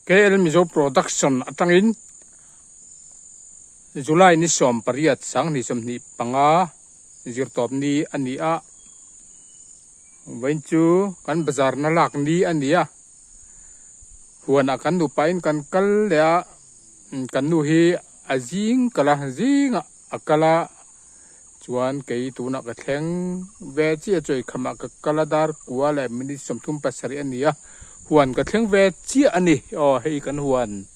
KL Mizo Production atangin July ni 18 2025 zirtawp ni a ni a, vawiin chu kan bazar na lak ni a ni a, huanah kan nupain kan kal leh a, kan nu hi a zing kal a, zingah a kal a. Chuan kei tunah ka thleng ve chiah chu eikhamah ka kal a dar kua leh minute 37 a ni a, huan ka thleng ve chiah a ni. Aw hei kan huan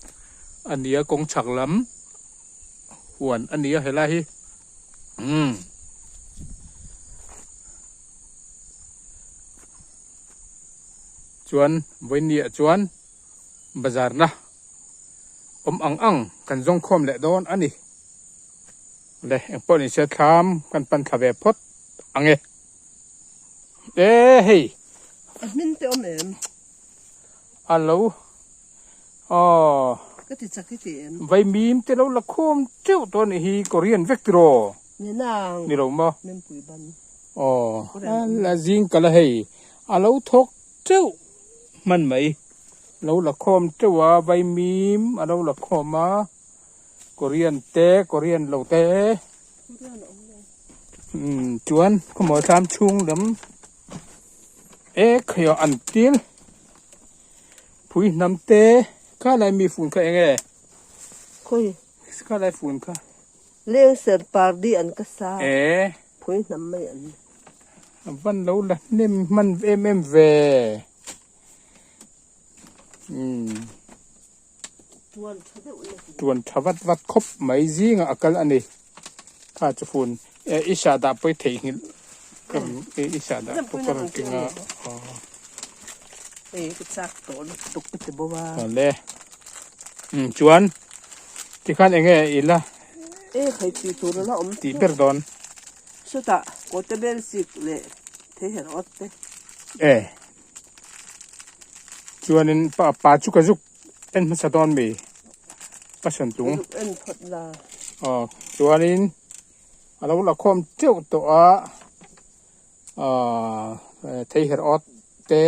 a ni a kawng chhak lam huan a ni a helai hi umm. Chuan vawinia chuan bazar na awm ang ang kan zawng khawm leh dawn a ni. Le engpawh ni se thlam kan pan thla ve phawt ang e. E hei. A hmin te awm em? A lo aw. Ka ti chak i ti em? Vaimim te lo la khawm teuh tawh a nih hi Korean vek tiraw? Ni nang. Ni lo maw? Mempui ban. Aw a zing kal a hei a lo thawk teuh hman mai. Lo la khawm teuh a vaimim a lo la khawm a. Korean te Korean lo te umm chuan khawmaw thlam chhung lam ek hei aw an til phui hnam te kha lai mi fun kha eng nge khawi kha lai fun kha leng ser par di an ka sa e phui hnam mai an a van lo la hnem hman em em ve umm. Tuan tha vat vat khawp mai zingah a kal a ni. Kha chu phun e i sah dah pawi theihnghilh ka e i sah dah pawh ka rawn ti nga aw. Awle umm chuan tikhan eng nge i la tih ber dawn. E chuanin pa pa chu ka zuk. En hmasa dawn mi ka sawn tung. En phawt la. Aw chuanin a lo la khawm teuh tawh a aaa thei her awt te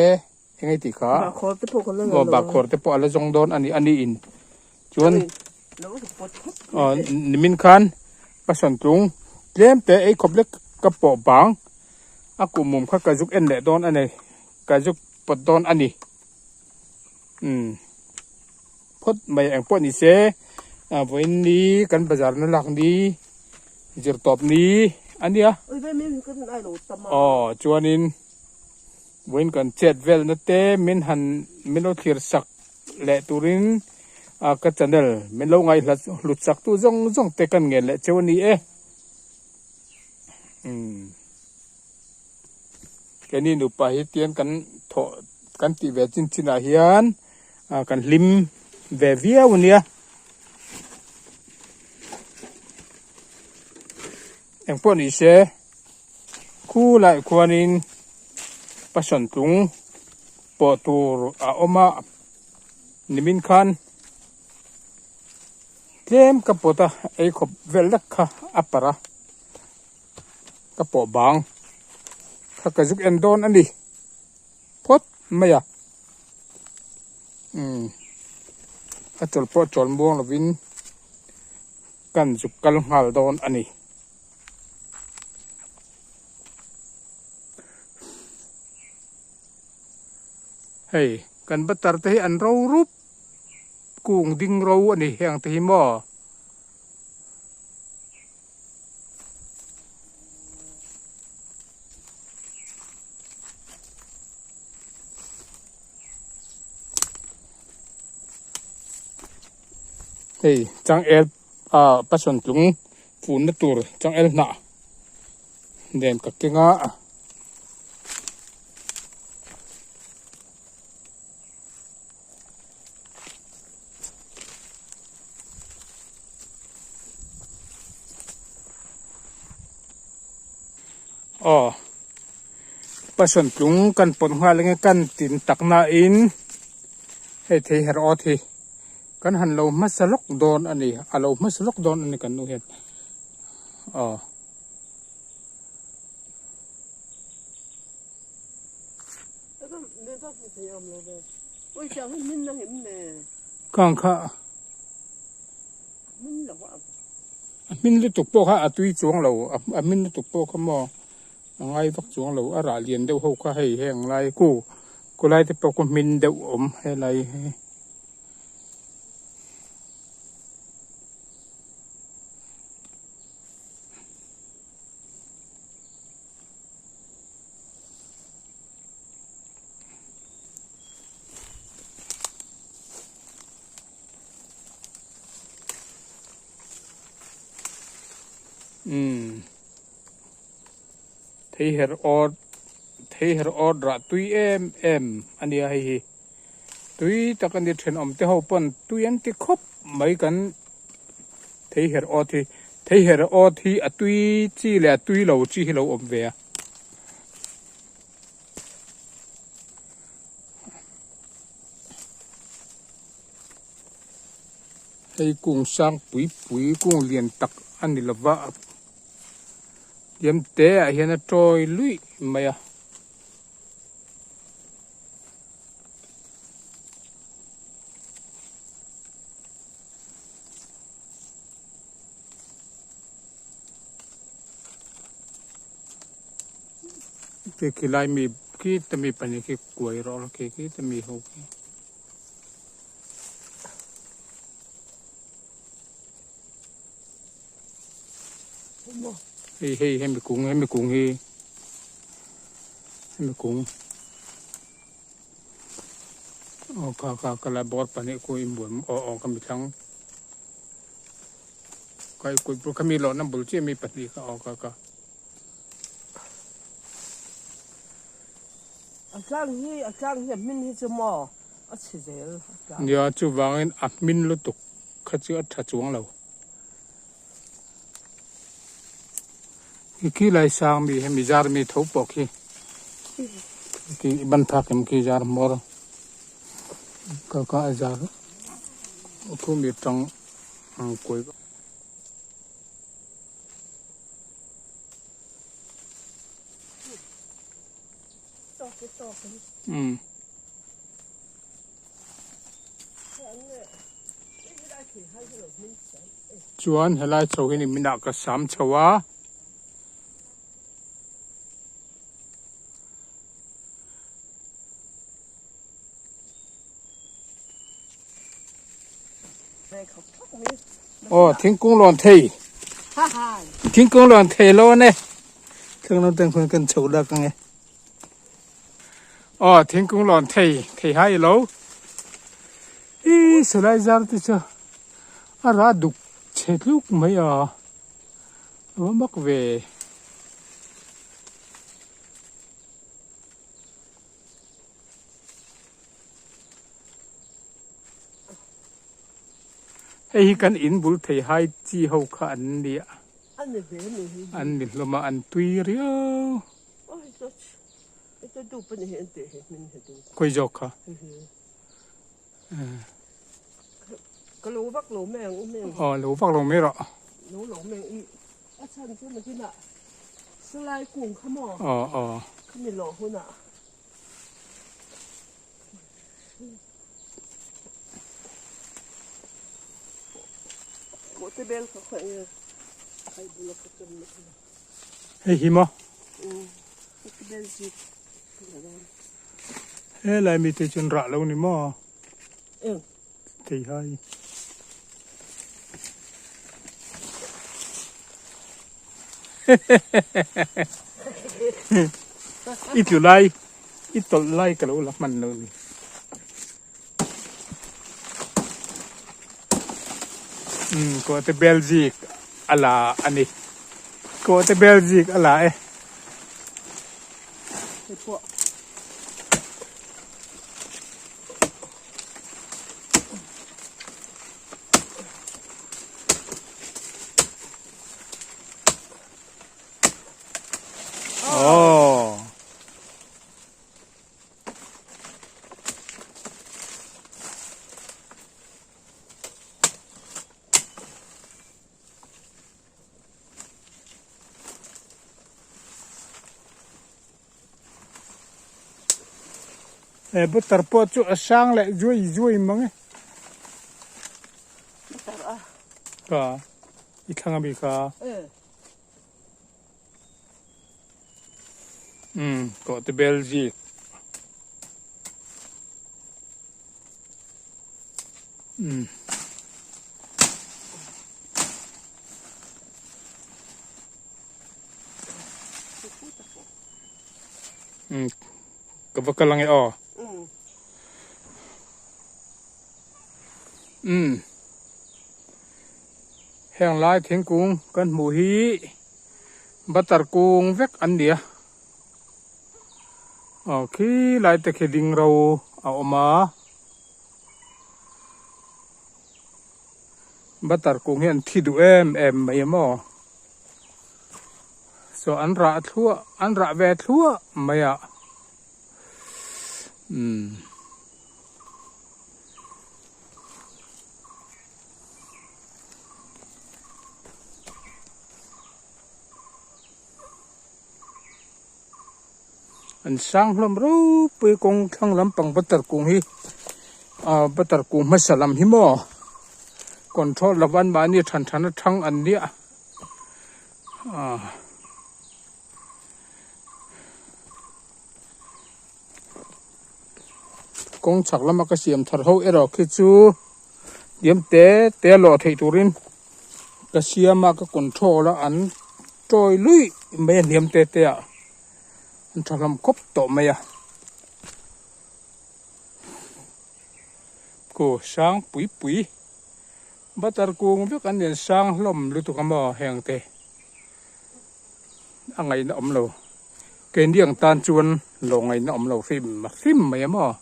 eng nge tih kha Bahkhawr te pawh ka la la lo a. Bahkhawr te pawh a la zawng dawn a ni a ni in chuan aw nimin khan ka sawn tung tlem te ei khawp lek ka pawh bang a kuhmum kha ka zuk en leh dawn a ni ka zuk pawt dawn a ni. Umm phawt mai eng pawh ni se vawiin ni kan bazar na lak ni zir tawp ni a nia aw chuanin vawiin kan chet vel na te min han min lo thlir sak leh turin a ka channel min lo ngaihhlat hlut sak tu zawng zawng te kan ngen leh cheu a ni e umm. Keini nupa hi tian kan thawh kan tih ve chin chin ah hian ah kan hlim ve viau a nia. Engpawh ni se khulai khuanin passion tlung pawh tur a awm a nimin khan tlem ka pawt a ei khawp vel lek kha a parh a. Ka pawh bang kha ka zuk en dawn a ni phawt mai a umm a chawl pawh chawl muang lovin kan zuk kal nghal dawn a ni. Hei kan butter te hi an ro rup kung ding ro a ni heng te hi maw. Hei changel ah passion tlung funna tur changel hnah nen ka keng a. Aw passion tlung kan pawt nghal enge kan tin tak na in hei thei her awt hi kan han lo hmasa lawk dawn a ni a lo hmasa lawk dawn a ni kan nu hian aw. Khang kha a hmin lutuk pawh kha a tui chuang lo a hmin lutuk pawh kha maw a ngai vak chuang lo a rah lian deuh ho kha hei heng lai ku ku lai te pawh khu hmin deuh a awm helai hi. Umm thei her awt thei her awt rah tui em em a nia hei hi tui tak a ni thenawm te ho pawn tui an ti khawp mai kan thei her awt hi thei her awt hi a tui chi leh a tui lo chi hi lo awm ve a. Hei kung sang pui pui kung lian tak a ni lova diam te ah hian a tawi luih mai a. Khi khi lai mi khi ta mi pahnih khi kuai rawh la khi khi ta mi ho khi. Hei hei hemi kung hemi kung hi hemi kung aw kha kha ka la bawr pahnih khu inbual aw aw ka mi thlang kai kut bul kha mi lawhna bul chiah mi pahnih kha aw kha kha. A tlang hi a tlang hi a hmin hi chu maw a chhe zel a tlang. Nia chuvangin a hmin lutuk kha chu a tha chuang lo. Khi khi lai sang mi hemi zar mi tho pawh khi khi ban phak em khi zar hmawr ka ka a zar khu mi tang ang kuai. Umm. Chuan helai chho hi ni minah ka sam chho a. Aw thingkung lawn thei thingkung lawn thei lo ane thlang lam tang khuan kan chho lak ange aw thingkung lawn thei thei hai lo i silai zar te chu a rah duk chhe tluk mai a a va mak ve. Hei hi kan in bul thei hai chi ho kha an ni a. An ni hlawm a, an tui riau. Khawi zawk kha? Aw lo vak lo mai rawh. Aw aw. Hei hi maw? Helai mi te chuan rah lo ni maw? Thei hai. I tlu lai i tawlh lai ka lo la hman lo ni. Umm kawhte bel zik a la a ni. Kawhte bel zik a la e. Oh. He butter pawh chu a sang leh zuai zuai mang e. Tha i thlang ami kha. Umm kawh te bel zik. Umm. Umm ka va kal ange aw. Umm heng lai thingkung kan hmuh hi butter kung vek an ni a aw khi lai te khi ding ro a awm a butter kung hi an thi duh em em mai a maw saw an rah thluah an rah ve thluah mai a umm. An sang hlawm ropui kawng thlang lampang butter kung hi ah butter kung hmasa lam hi maw control lova an mahni than than atang an nia ah. Kawng chhak lama ka siam thar ho erawh khi chu diam te te a lawh theih turin ka siam a ka control a an tawi luih mai a hniam te te ah an tha hlawm khawp tawh mai a khu sang pui pui butter kung vek an nen sang hlawm lutuk a maw heng te. A ngaihna awm lo. Keini ang tan chuan lo ngaihna awm lo hrim hrim mai a maw.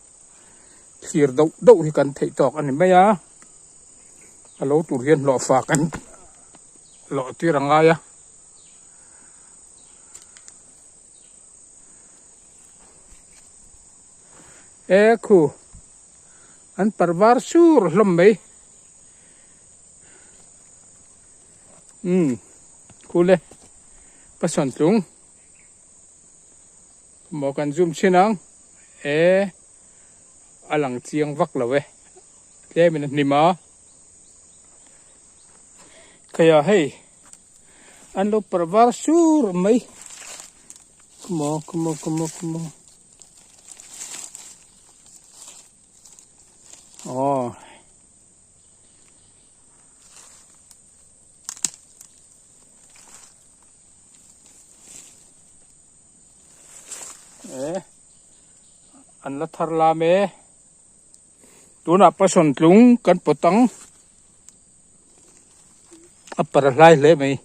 Thlir doh doh hi kan theih tawk a ni mai a. A lo tur hian hlawhfa kan lawh tir a ngai a. E khu an parvar sur hlawm mai. Umm kule ka sawn tlung maw kan zoom chhin ang e a lang chiang vak lo e tlem in a hnim a khaia hei an lo par var sur mai maw maw maw maw aw. Eh, an la thar lam e. Tunah passion tlung kan pawt ang. A par hlai hle mai.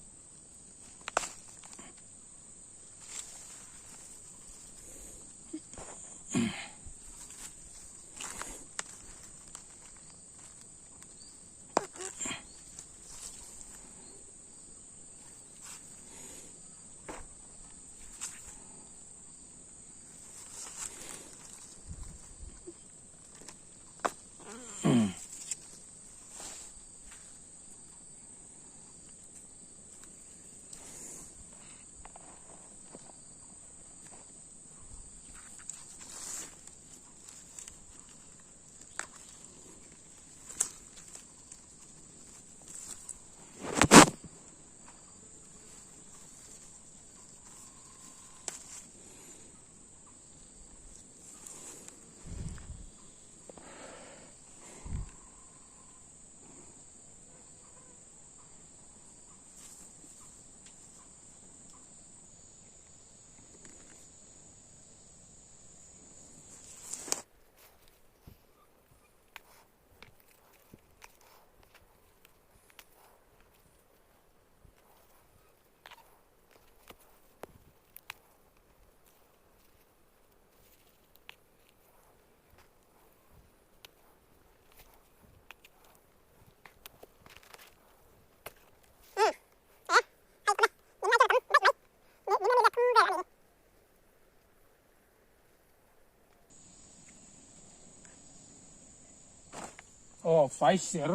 Aw fai ser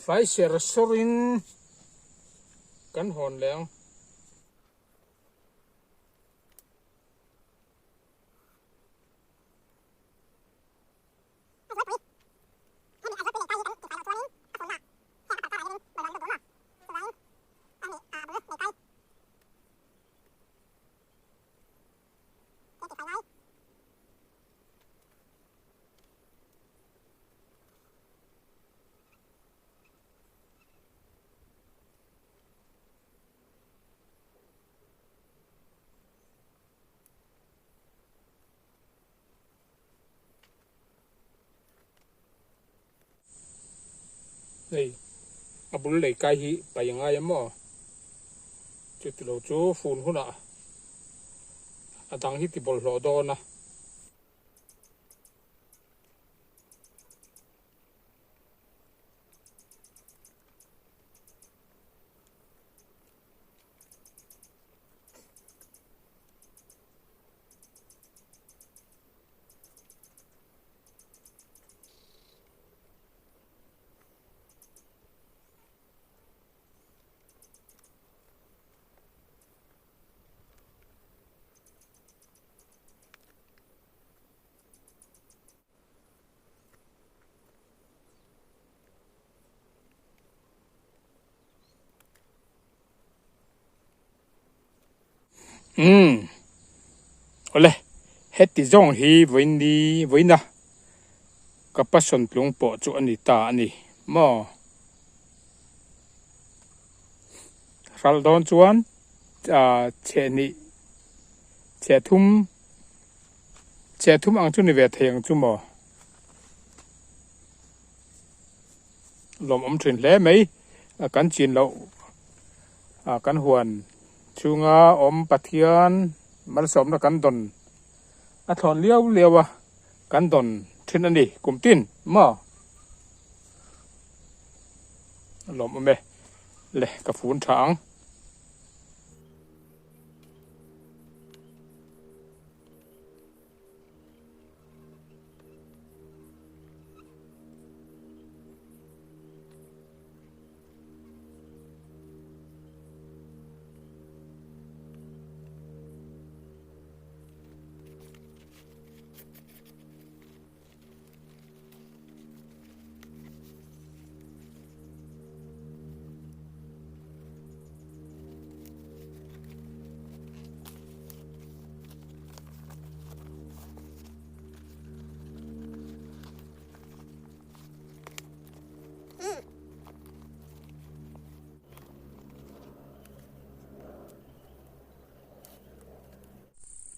fai ser sawrin kan hawn leh ang. Hei a bul lei kai hi pai a ngai em maw? Chuti lo chu fun hunah a dang hi ti bawlhhlawh dawn a. Umm awle heti zawng hi vawiin vawiina ka passion tlung pawh chu a ni ta a ni maw hralh dawn chuan ah chhehhnih chhehthum chhehthum ang chu ni ve thei ang chu maw lawmawm thin hle mai kan chin loh ah kan huan chhunga awm Pathian malsawmna kan dawn a thlawn liau liau a kan dawn thin a ni kum tin maw lawmawm e le ka fun tha ang.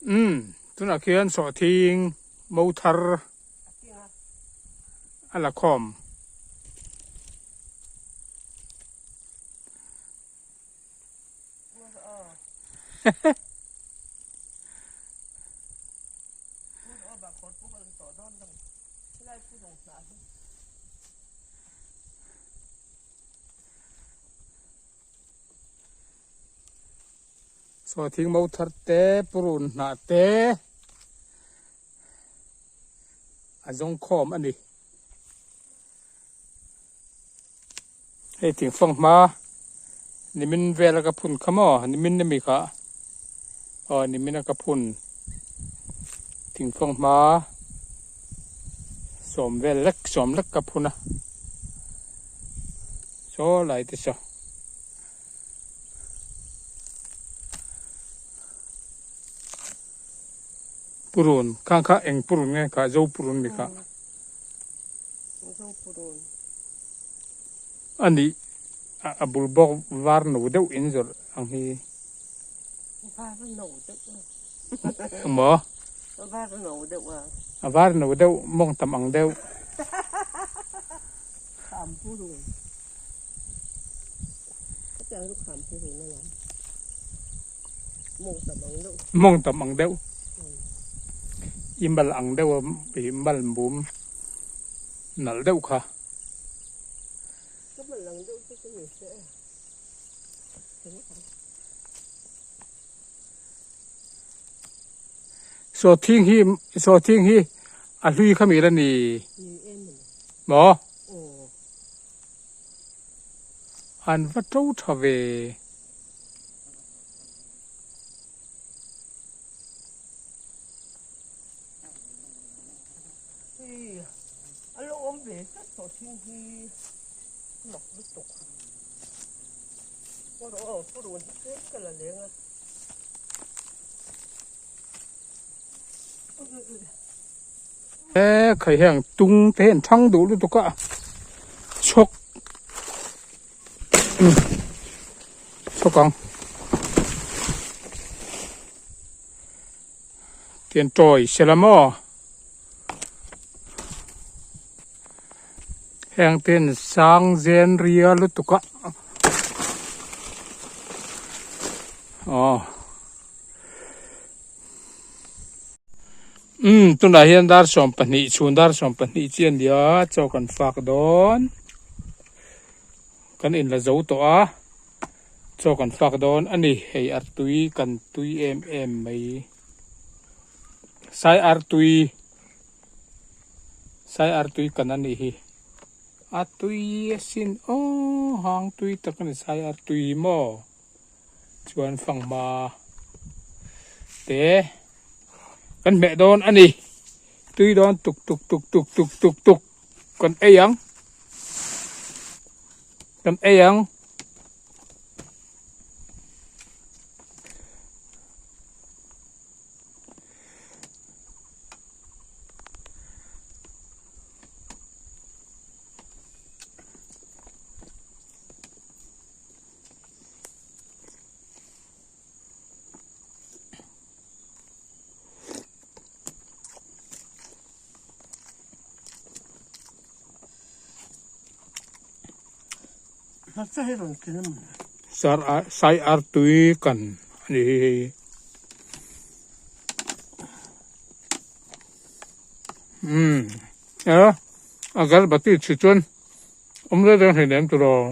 Umm tunah khian sawhthing mo thar a la khawm. Sawhthing mo thar te purun hnah te a zawng khawm a ni. Hei thingfang hma nimin vel a ka phun kha maw nimin ami kha aw nimin a ka phun thingfang hma sawm vel lek sawm lek ka phun a saw lai te saw. Purun khang kha eng purun nge kha zo purun mi kha. A nih a bul bawk var no deuh in zawrh ang hi. Var no deuh a. Maw? Var no deuh a. A var no deuh mawng tam ang deuh. Kham purun. Hetiang chu kham purun a lam. Mawng tam ang deuh. Mawng tam ang deuh. I mal ang deuh a i mal mum nalh deuh kha. Ka mal ang deuh chu ka ni se. Sawhthing hi sawhthing hi a hlui kha mi la ni. Maw? An va to tha ve. A lo awm ve tlat sawhthing hi mak lutuk. Aw purun hi tlem ka la leng a. E khai heng tung te hian thang duh lutuk a chhawk chhawk ang tian tawi se la maw. Heng te hian sang zen ria lutuk a aw umm tunah hian dar 12 chhun dar 12 chi a nia chaw kan fak dawn kan inla zo tawh a chaw kan fak dawn a ni hei artui kan tui em em mai sai artui. Sai artui kan a nih hi. A tui asin aw hang tui tak a ni sai artui maw chuan fanghma te kan hmeh dawn a ni. Tui dawn tuk tuk tuk tuk tuk tuk tuk kan ei ang kan ei ang. Sai artui kan a ni hi hei. Umm a agarbati chhi chuan awm reng reng hleinem tiraw.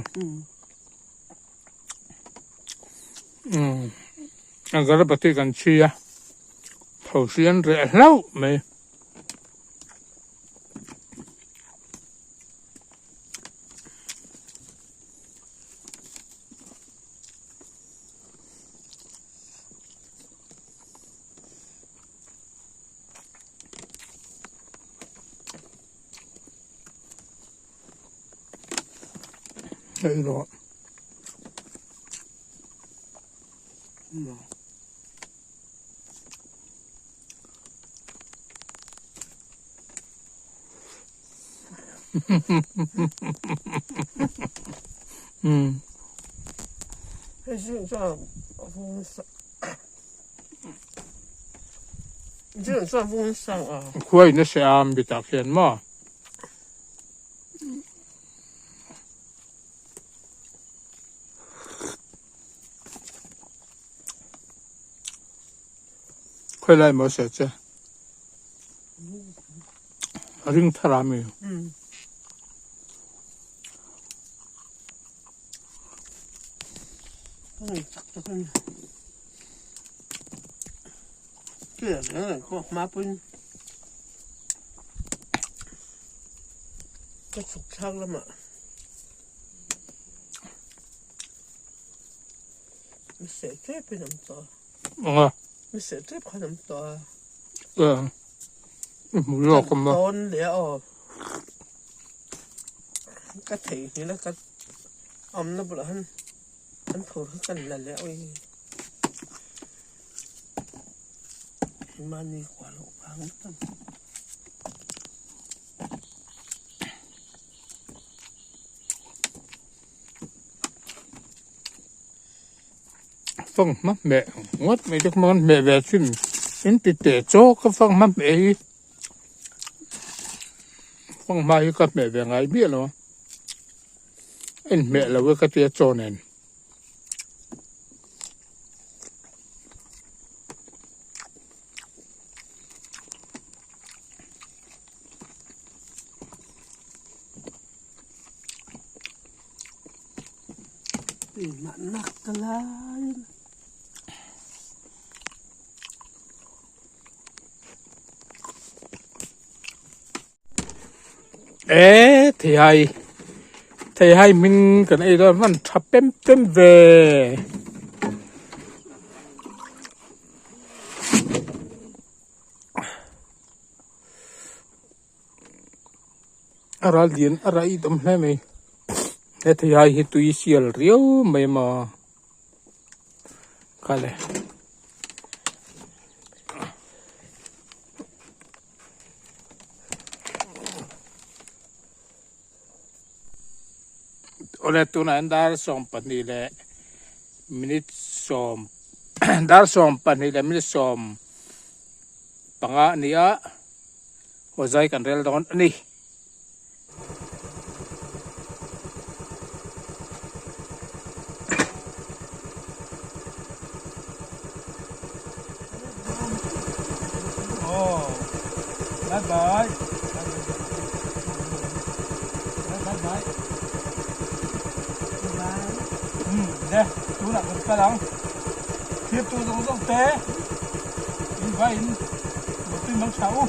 Umm agarbati kan chhi a thosi an reh hlauh mai. Hei rawh. Khuai nasa a mitah khian maw. Khawi lai maw se che a ring thar a mi. Ka chhuk thlak lamah mi seh tep in awm tawh a. Anga. Mi seh tep khan awm tawh a. Eh. I hmu lawk awm a. Tawn leh a aw. Ka theihnghilh a ka awmna bulah han an phur kha kan la leh awi. Mahni kual loh vang ngawt ang. Fang hma hmeh ngawt mai te khan hmeh ve thin in ti teh chawk a fang hma hmeh hi fang hma hi ka hmeh ve ngai miah lo a a inhmeh lo e ka tia chaw nen. Eee theihai theihai hming kan ei dawn hman tha pem pem ve. A ral lian a raih awm hle mai he theihai hi tui sial riau mai maw kha le. Awle tunah hian dar 12 leh minute sawm dar 12 leh minute sawm panga a ni a. Aw zai kan rel dawn a ni. Bye bye. Bye bye. Bye. Le tunah kan kal ang. Thlir tu zawng zawng te in vai in mutui mang tha u.